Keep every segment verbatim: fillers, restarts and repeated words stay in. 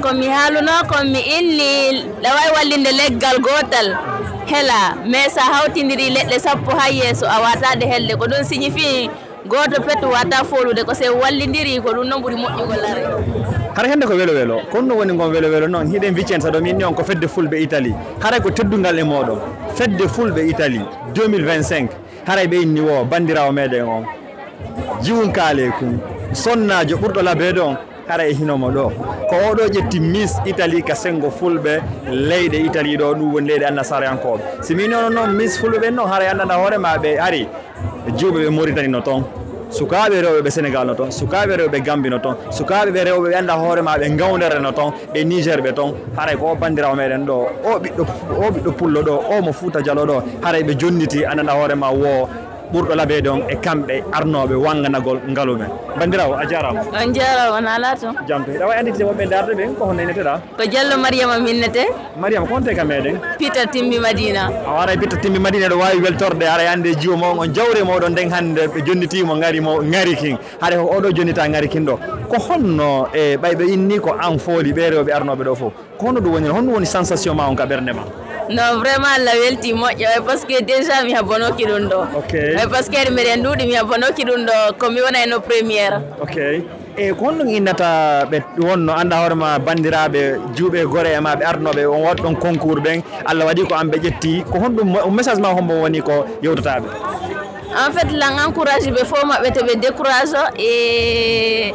Ko mi haalunoo kon, mi inni ɗa waawi wallinde leggal gootal hela, mais so a hawtindirii leɗɗe sappo haa yeeso, a waataade helde. Ko ɗum signifie gooto petu waataa foolude, ko so en wallindirii, ko ɗum noon ɓuri moƴƴugol, aray. Hara hende ko welo welo, kono no woni ngon welo welo noon, hiɗen Vicenza ɗo, mi inni on ko fedde fulɓe Italie. Haray ko teddungal e mooɗon. Fedde fulɓe Italie deux mille vingt-cinq. Haray ɓe inni wo banndiraawo meɗen on, jiwunkaale kun, sonnaajo ɓurɗo labeede on, haray e hino mo ɗo. Ko oo ɗo ƴetti Miss Italie ka senngo fulɓe leyɗe Italie ɗo, ɗum woni leyɗe annasarankooɓe. Si mi noon noon Miss fulɓe ɓen noon, haray anndanɗaa hoore maa ɓe ari, jiwɓe ɓe Mauritanie no toon, sukaaɓe rewɓe ɓe Sénégal no toon, sukaaɓe rewɓe Gambie no toon, sukaaɓe ɓe rewɓe ɓe anndaa hoore maa ɓe Ngawndere no toon, ɓe Niger ɓe toon. Haray ko o banndiraawo meɗen ɗo, o ɓiɗɗo, o ɓiɗɗo pullo ɗo, o mo Fuuta Jalo ɗo, haray ɓe jonniti, anndanɗaa hoore maa wo ɓurɗo labeede on e kamɓe arnooɓe wannganagol ngalu men. Banndiraawo, a jaaraama. On jaaraama, on alaa toon. Jam to. Hiɗa waawi annditde wonɓe ndaarde ɓen, ko honno inneteɗaa? Ko Jallo Mariama mi innetee. Mariama, ko honto ka meɗen? Pitta Timbi Madina. A waray Pitta Timbi Madina, ɗo waawi weltorde, haray annde jiwo mo on, on jawre mooɗon nden hannde, ɓe jonnitii mo, ngari mo, ngari kin. Haray ko oɗo jonnita ngari kin ɗo. Ko honno, e, ɓay ɓe inni ko an fooli ɓe rewɓe arnooɓe ɗo fof? Ko honno ɗum woniri? Honɗum woni sensation ma on ka ɓernde ma? Non, vraiment, Allah welti moƴƴo, e, parce que déjà mi habbanooki ɗum ɗo. Ok. E, parce que miɗen ɗuuɗi, mi habbanooki ɗum ɗo, ko mi wona e no première. Ok. E, ko honɗum innata ɓe wonno annda hoore ma banndiraaɓe, jiwɓe gore e ma, ɓe arnooɓe, on waɗi ɗon concours ɓen, Allah waɗi ko an ɓe ƴetti, ko honɗum mo-, message ma hombo woni ko yewtata ɓe? En fait, lan encourage ɓe fof maɓɓe to ɓe décourage e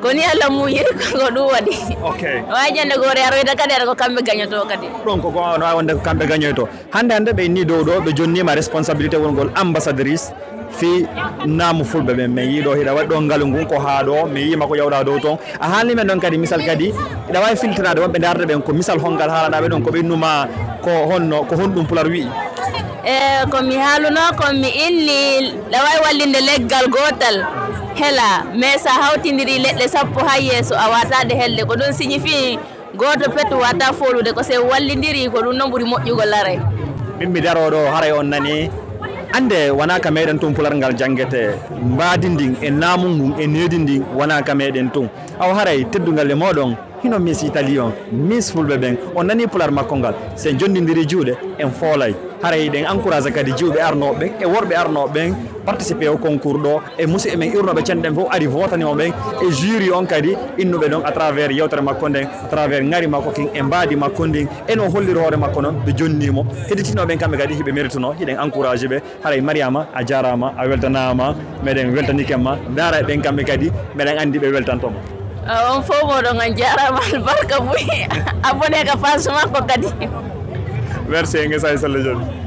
Ko ni Allah muuyiri, ko ɗum waɗi. Ok. Waawi ñande goore aroyta kadi, aɗa ko kamɓe gañotoo kadi. Ɗum ko, ko no waawi wonde ko kamɓe gañoytoo. Hannde, hannde ɓe inni dow ɗo, ɓe jonniima responsabilité wongol ambassadrice fii naamu fulɓe ɓen. Min yii ɗo hiɗa waɗi ɗo ngalu ngun, ko haa ɗo, min yii ma ko yawɗa dow toon. A haalni men ɗon kadi misal kadi, hiɗa waawi filtanaade wonɓe ndaarde ɓen ko misal hongal haalanaa ɓe ɗon, ko ɓe innuma ko honno, ko honɗum Pular wi'i? E ko mi haalunoo kon, mi inni ɗa waawi wallinde leggal gootal hela, mais so a hawtindirii leɗɗe sappo haa yeeso, a waataade helde. Ko ɗum signifie gooto petu waataa foolude. Ko so en wallindirii, ko ɗum noon ɓuri moƴƴugol aray. Min mi daroo ɗo, haray on nanii. Annde, wonaa ka meɗen tun Pular ngal janngetee. Mbaadi ndin e naamu ngun e needi ndin wonaa ka meɗen tun. Awa haray teddungal e mooɗon. Hino Miss Italie on, Miss Fulɓe ɓen, on nanii pular makko ngal. Si en jondindiri juuɗe, en foolay. Haray hiɗen encourage kadi jiwɓe arnooɓe ɓen e worɓe arnooɓe ɓen participer o concours ɗo, e musidɓe men iwrnooɓe cenɗe ɗen fof ari votani mo ɓen, e jury on kadi innuɓe ɗon à travers yewtere makko nden, à travers ŋari makko kin e mbaadi makko ndin, e no holliri hoore makko non ɓe jonnii mo. Heɗitinooɓe ɓen kamɓe kadi hiɓe mérituno, hiɗen encourage ɓe. Haray Mariama, a jaaraama, a weltanaama, meɗen weltanike ma. Ndaara ɓen kamɓe kadi, meɗen anndi ɓe weltanto ma. Ah, on fof mooɗon, on jaaraama, albarka buy. Abonné ka page makko kadi. Merci, ngesa e sella jooɗi.